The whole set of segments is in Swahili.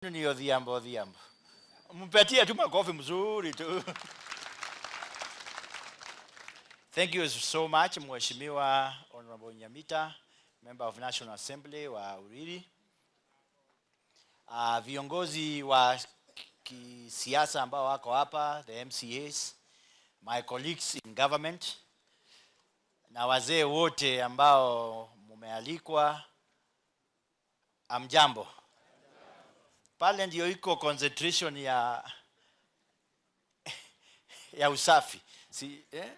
Ni Odhiambo Odhiambo. Mpatie tu makofi mzuri tu. Thank you so much, Mheshimiwa Honorable Nyamita, Member of National Assembly wa Uriri. Viongozi wa kisiasa ambao wako hapa, the MCAs, my colleagues in government, na wazee wote ambao mumealikwa, amjambo. Pale ndio iko concentration ya usafi. Si, eh?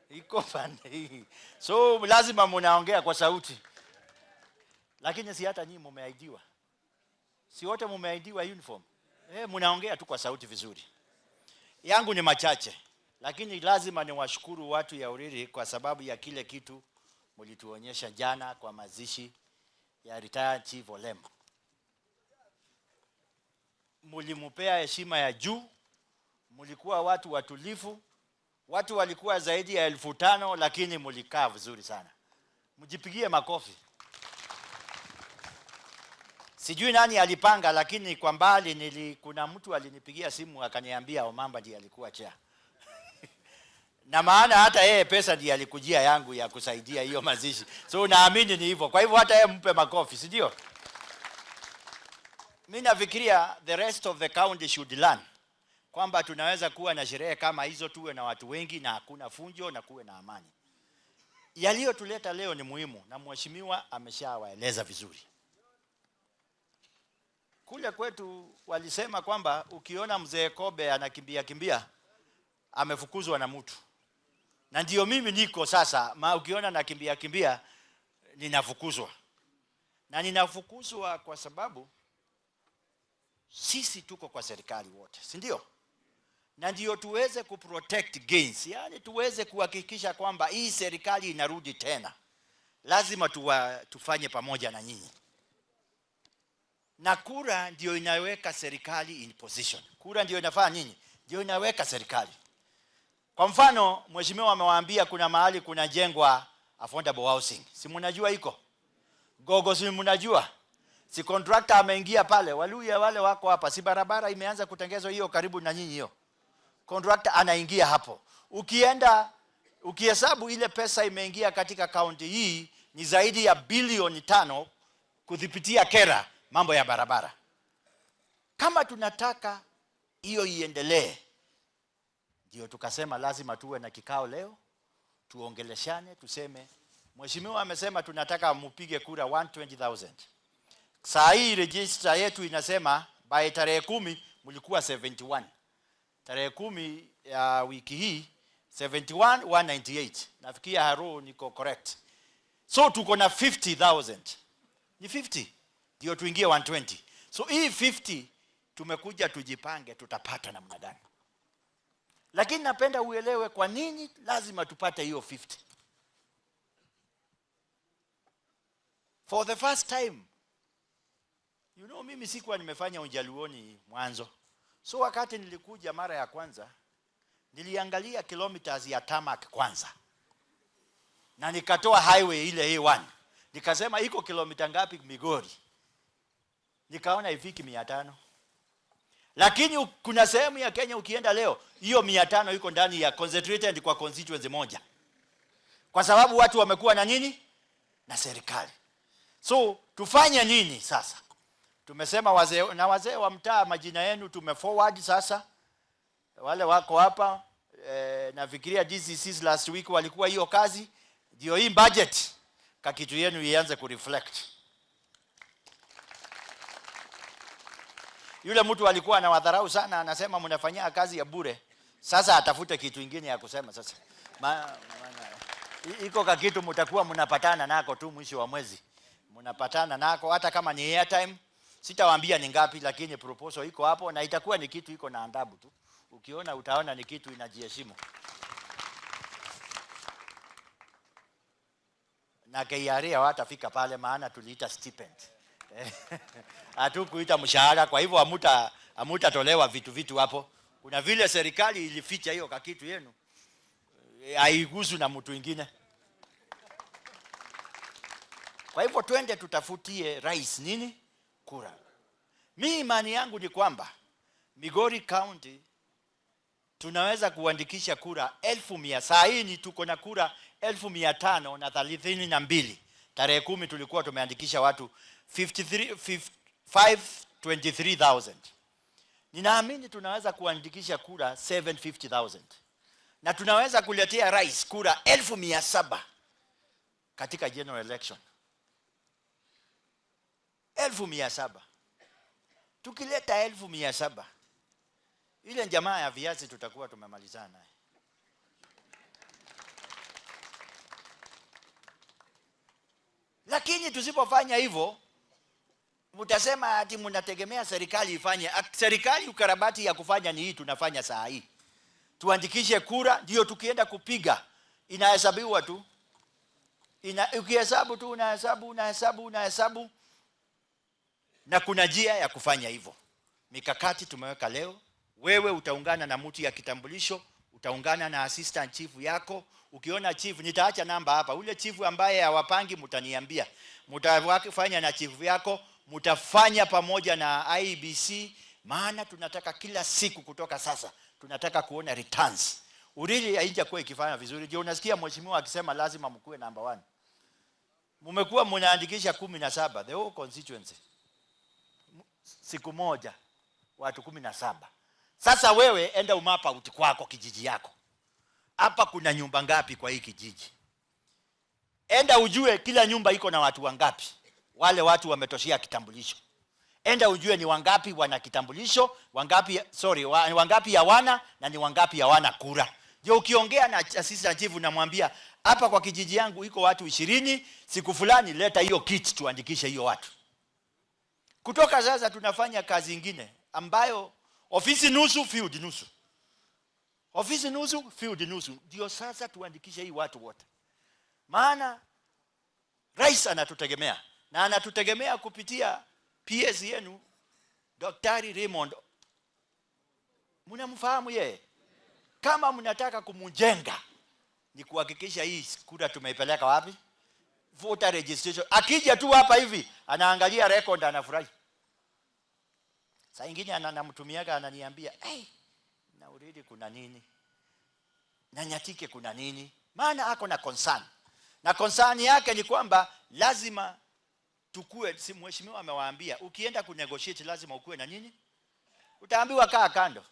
Iko pande hii. So lazima munaongea kwa sauti. Lakini si hata nyinyi mumeahidiwa. Si wote mumeahidiwa uniform? Munaongea tu kwa sauti vizuri. Yangu ni machache, lakini lazima niwashukuru watu ya Uriri kwa sababu ya kile kitu mlituonyesha jana kwa mazishi ya retired Chief Olemo. Mulimupea heshima ya juu, mulikuwa watu watulivu, watu walikuwa zaidi ya 5,000, lakini mulikaa vizuri sana. Mjipigie makofi. Sijui nani alipanga, lakini kwa mbali kuna mtu alinipigia simu akaniambia Omamba ndiye alikuwa chair. Na maana hata yeye pesa ndiye alikujia yangu ya kusaidia hiyo mazishi. So naamini ni hivyo. Kwa hivyo hata yeye mpe makofi, si ndio? Mimi nafikiria the rest of the county should learn kwamba tunaweza kuwa na sherehe kama hizo, tuwe na watu wengi na hakuna funjo na kuwe na amani. Yaliyotuleta leo ni muhimu na mheshimiwa ameshawaeleza vizuri. Kule kwetu walisema kwamba ukiona mzee Kobe anakimbia kimbia amefukuzwa na mtu. Na ndio mimi niko sasa, ukiona nakimbia kimbia ninafukuzwa. Na ninafukuzwa kwa sababu sisi tuko kwa serikali wote, si ndio? Na ndio tuweze kuprotect gains, yani tuweze kuhakikisha kwamba hii serikali inarudi tena. Lazima tufanye pamoja na nyinyi. Na kura ndio inaweka serikali in position. Kura ndio inafanya nini? Ndio inaweka serikali. Kwa mfano, mheshimiwa amewaambia kuna mahali kunajengwa affordable housing. Si mnajua iko? Gogo, si mnajua? Si contractor ameingia pale, Waluya wale wako hapa, si barabara imeanza kutengenezwa hiyo karibu na nyinyi hiyo. Contractor anaingia hapo. Ukienda ukihesabu ile pesa imeingia katika kaunti hii ni zaidi ya bilioni 5 kudhibitia kera mambo ya barabara. Kama tunataka hiyo iendelee, ndio tukasema lazima tuwe na kikao leo, tuongeleshane, tuseme mheshimiwa amesema tunataka mupige kura 120,000. Saa hii register yetu inasema by tarehe 10 mlikuwa 71. Tarehe 10 ya wiki hii 71 198. Nafikia Haru niko correct. So tuko na 50,000. Ni 50 ndio tuingie 120. So hii 50 tumekuja tujipange tutapata namna gani. Lakini napenda uelewe kwa nini lazima tupate hiyo 50. For the first time, mimi sikuwa nimefanya ujaluoni mwanzo. So wakati nilikuja mara ya kwanza, niliangalia kilometers ya tarmac kwanza. Na nikatoa highway ile A1. Nikasema iko kilomita ngapi Migori? Nikaona ifiki 500. Lakini kuna sehemu ya Kenya ukienda leo, hiyo 500 iko ndani ya concentrated kwa constituency moja. Kwa sababu watu wamekuwa na nini? Na serikali. So tufanye nini sasa? Tumesema wazee na wazee wa mtaa majina yenu tumeforward sasa. Wale wako hapa, nafikiria DCCs last week walikuwa hiyo kazi. Ndio hii budget kakitu yenu ianze kureflect. Yule mtu alikuwa anawadharau sana, anasema mnafanyia kazi ya bure. Sasa atafute kitu kingine ya kusema sasa. Iko kakitu mtakuwa mnapatana nako tu mwisho wa mwezi. Mnapatana nako hata kama ni airtime. Sitawaambia ni ngapi, lakini proposal iko hapo na itakuwa ni kitu iko na adabu tu. Ukiona utaona ni kitu inajiheshimu. Na KRA hawatafika pale maana tuliita stipend. Hatukuita mshahara, kwa hivyo hamutatolewa vitu hapo. Kuna vile serikali ilificha hiyo kakitu yenu. Haigusu na mtu mwingine. Kwa hivyo twende tutafutie rais nini? Kura. Mi imani yangu ni kwamba Migori County tunaweza kuandikisha kura 100,000. Saa hii ni tuko na kura 532,000. Tarehe 10 tulikuwa tumeandikisha watu 523,000. Ninaamini tunaweza kuandikisha kura 750,000 na tunaweza kuletea rais kura 700,000 katika general election. 700,000. Tukileta 700,000, ile jamaa ya viazi tutakuwa tumemalizana naye. Lakini tusipofanya hivyo, mtasema ati mnategemea serikali ifanye. Serikali ukarabati ya kufanya ni hii tunafanya saa hii. Tuandikishe kura, ndio tukienda kupiga inahesabiwa tu. Ukihesabu tu unahesabu, unahesabu, unahesabu. Na kuna njia ya kufanya hivyo. Mikakati tumeweka leo. Wewe utaungana na mtu ya kitambulisho, utaungana na assistant chief yako. Ukiona chief, nitaacha namba hapa. Ule chief ambaye hawapangi mtaniambia. Mtafanya na chief yako, mtafanya pamoja na IEBC, maana tunataka kila siku kutoka sasa tunataka kuona returns. Uriri haijakuwa ikifanya vizuri. Je, unasikia mheshimiwa akisema lazima mkuwe number 1. Mmekuwa mnaandikisha 17 the whole constituency. Siku moja watu 17. Sasa wewe enda umapa out kwako kijiji yako. Hapa kuna nyumba ngapi kwa hii kijiji? Enda ujue kila nyumba iko na watu wangapi. Wale watu wametoshea kitambulisho. Enda ujue ni wangapi wana kitambulisho, wangapi hawana na ni wangapi hawana kura. Ndio ukiongea na assistant chief unamwambia hapa kwa kijiji yangu iko watu 20, siku fulani leta hiyo kit tuandikishe hiyo watu. Kutoka sasa tunafanya kazi nyingine ambayo ofisi nusu field nusu. Ofisi nusu field nusu. Ndio sasa tuandikishe hii watu wote. Maana rais anatutegemea na anatutegemea kupitia PS yenu Daktari Raymond. Mnamfahamu yeye? Kama mnataka kumjenga ni kuhakikisha hii kura tumeipeleka wapi? Voter registration. Akija tu hapa hivi anaangalia record anafurahi. Saa nyingine anamtumiaga ananiambia, "Hey, na Uriri kuna nini? Na Nyatike kuna nini?" Maana ako na concern. Na concern yake ni kwamba lazima tukue, si mheshimiwa amewaambia ukienda kunegotiate lazima ukue na nini? Utaambiwa kaa kando.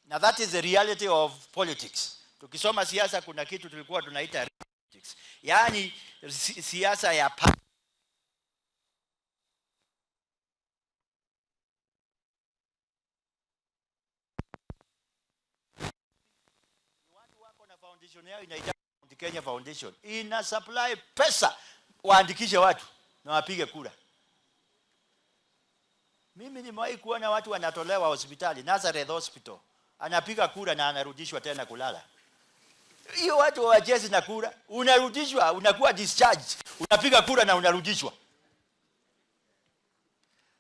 Na that is the reality of politics. Tukisoma siasa kuna kitu tulikuwa tunaita politics. Yaani siasa ya watu wako na foundation yao inaitwa Mount Kenya Foundation. Ina supply pesa waandikishe watu na wapige kura. Mimi nimewahi kuona watu wanatolewa hospitali, Nazareth Hospital. Anapiga kura na anarudishwa tena kulala. Hiyo watu hawachezi na kura. Unarudishwa, unakuwa discharged. Unapiga kura na unarudishwa.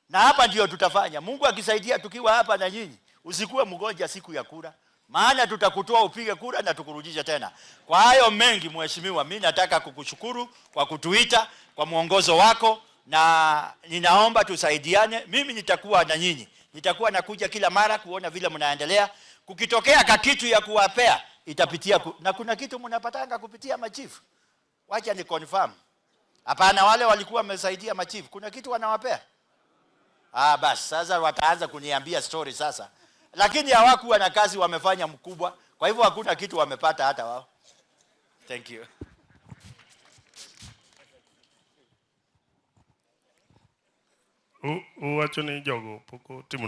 Na hapa ndio tutafanya. Mungu akisaidia tukiwa hapa na nyinyi, usikuwe mgonjwa siku ya kura. Maana tutakutoa upige kura na tukurudishe tena. Kwa hayo mengi mheshimiwa, mimi nataka kukushukuru kwa kutuita, kwa mwongozo wako, na ninaomba tusaidiane. Mimi nitakuwa na nyinyi. Nitakuwa nakuja kila mara kuona vile mnaendelea. Kukitokea kakitu ya kuwapea itapitia na kuna kitu mnapatanga kupitia machifu. Wacha ni confirm. Hapana, wale walikuwa wamesaidia machifu, kuna kitu wanawapea? Basi sasa wataanza kuniambia story sasa. Lakini hawakuwa na kazi wamefanya mkubwa, kwa hivyo hakuna kitu wamepata hata wao. Thank you. Uwacho ni jogo pok otimo.